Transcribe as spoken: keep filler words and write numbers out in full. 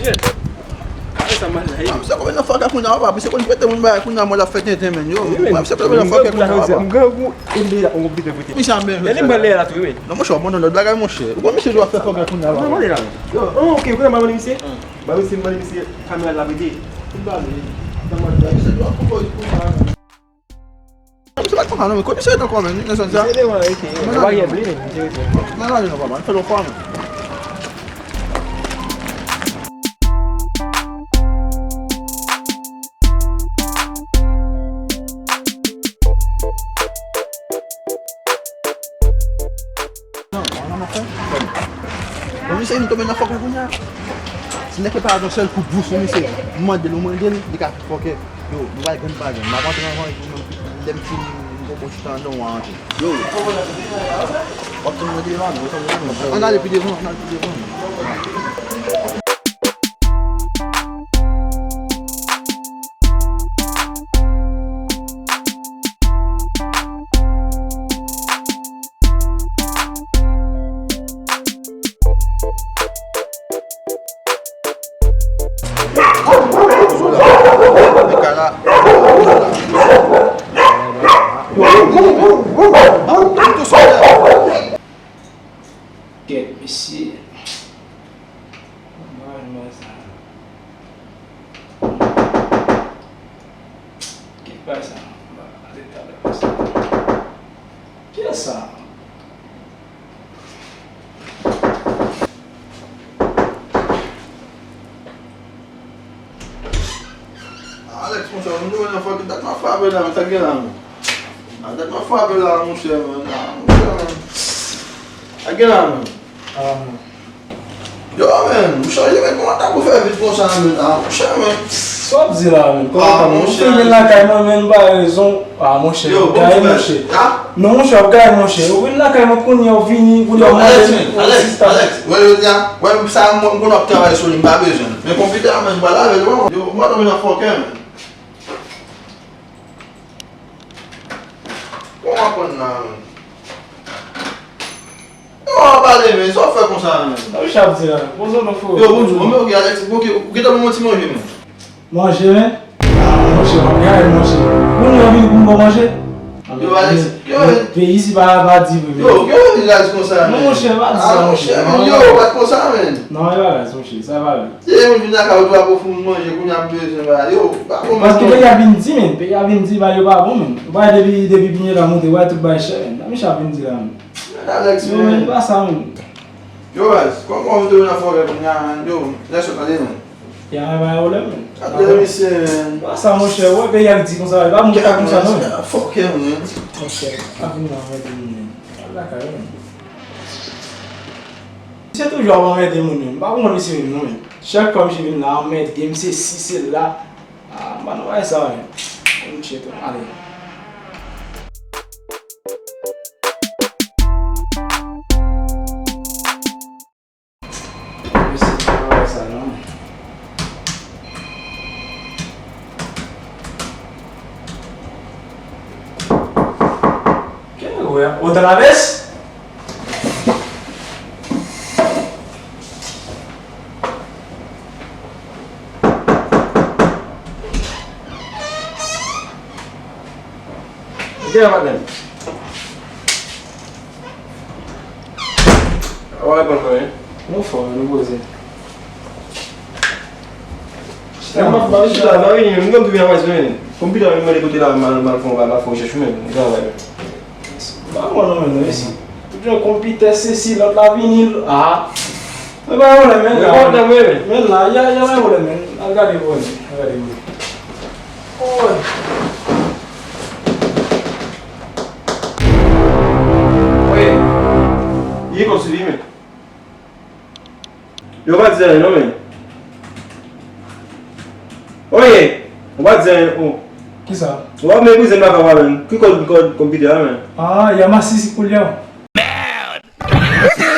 Misye konbyen nan fòkè kounye a, papa? Misye konn prete moun bagay kounye a, mwen l ap fè tenten, menn. Yo, misye konbyen nan fòkè kounye a, papa? Misye a menm. Non, monchè, w ap mande lòt bagay, monchè. Ou konn misye dwe ap fè fòkè kounye a, papa? Yo, oh, ok, kounye a, m a mande misye. M a mande misye, kamera la prete. Misye dwe ap fè fòkè kounye a. Misye pa t konn sa non, men kote misye ret ankò, menn, nan zòn sa? Misye devan, wi, wi. Mwen pa gen bli, men misye ret. Mwen pa gen non, papa, fè l ankò, menn. Bon, misye vin tonbe nan fòkè kounye a. Si nèg yo pa yon sèl kout bous sou misye, m mande l, ou mande l, li ka fè fòkè. Yo, nou pral grenn pa grenn. M ap antre nan vann pou mwen, lè m fini, m poko chita anndan w a antre. Yo, w ap tann mwen devan, w ap tann mwen devan. Ann ale pi devan, ann ale pi devan. Kèt, mesye. Mwen pa renmen sa. Kèt, pa sa. Mwen pa ale talè pa sa. Kiyès sa? Alex, monchè, ou jwenn nan fòkè, dat m ap frape la, men sa k gen la, men. A, dat m ap frape la, monchè, men. A, monchè, men. Sa k gen la, men. Yo, men, ou chanje, men, kòman ta pou fè vit konsa, men? A, monchè, men. Sa w ap di la, men? Kòman ta pou? Ou fin vin lakay mwen, men, m pa rezon. A, monchè, w ap gaye, monchè. Non, monchè, w ap gaye, monchè. Ou vin lakay mwen kounye a, ou vini, kounye a, w mande m, Alex, Alex, wè jodi a, wè sa, mwen, m konn w ap travay sou li, m pa bezwen l. Men konpitè a, men, m pral lave l, wi. Yo, m pa tonbe nan fòkè, men. Kòman w ap konn la, men? Yo, w ap pale, men. Sa w fè konsa, men? Sa w ap di la? Poze w non, frè. Yo, bonjou. Mwen, ok, Alex, ok, ou gentan ban mwen ti manje, men. Manje, men? A, monchè, m ap gaye, monchè. Moun yo vin pou m ban manje? Yo, Alex, yo, men, peyi isi pa, pa di vre, men. Yo, yo, vin raz konsa, men. Non, monchè, pa di sa, monchè. A, monchè, men, yo, pa t konsa, men. Non, yo raz, monchè, sa pa vre. Se moun vin lakay ou, tou ap ofri moun manje, kounye a m bezwen bagay. Yo, pa bon, men. Paske peyi a vin di, men. Peyi a vin di, bagay yo pa bon, men. Ou pa wè depi, depi Pineda monte, ou wè tout bagay chè, men. Sa misye ap vin di la, men. Alex, men. Yo, men, pa sa, men. Yo, baz, kòman w te nan fòkè kounye a, men? Yo, lè sòt ale, men. Ya, men, pa gen pwoblèm, men. Gade misye, men. Pa sa, monchè, ou wè peyi a di konsa, pa moun ki ta konsa, non, men. Fòkè, men. Monchè, pa vin nan anmède moun, men. Al lakay ou, men. Misye toujou ap anmède moun, men. M pa konprann misye menm, non, men. Chak fwa misye vin la, anmède m, se si, se la. Ah, m pa nan bagay sa, men. Bon, shit, ale. Mesye, m pa nan bagay sa, non. Kè wè, otan la vès? Gen la patnè m. Ou pa reponn mwen, wi. Nou fò, nou poze. Chita, m ap, m ap chita, m ap vini, m konn tou byen anplis, men. Konpitè a vin mande kote la, m al, m al fè yon, m al fè yon rechèch, men, m travay, men. M pa konn non, men, non, isi. Tout jan konpitè, sesi, lòt la vini, ah. Men pa gen pwoblèm, men la. Men la, y a, y a pa gen pwoblèm, men. Al gade pou wè, men. Al gade pou wè. Oy. Oye. Ye kòb sou li, men. Yo pa di anyen non, men. Oye, yo pa di anyen, oh. Kisa? Ou pa meprize m lakay ou a, men. Ki kòd, kòd konpitè a, men? Ah, y a masisi koulye a. Merde!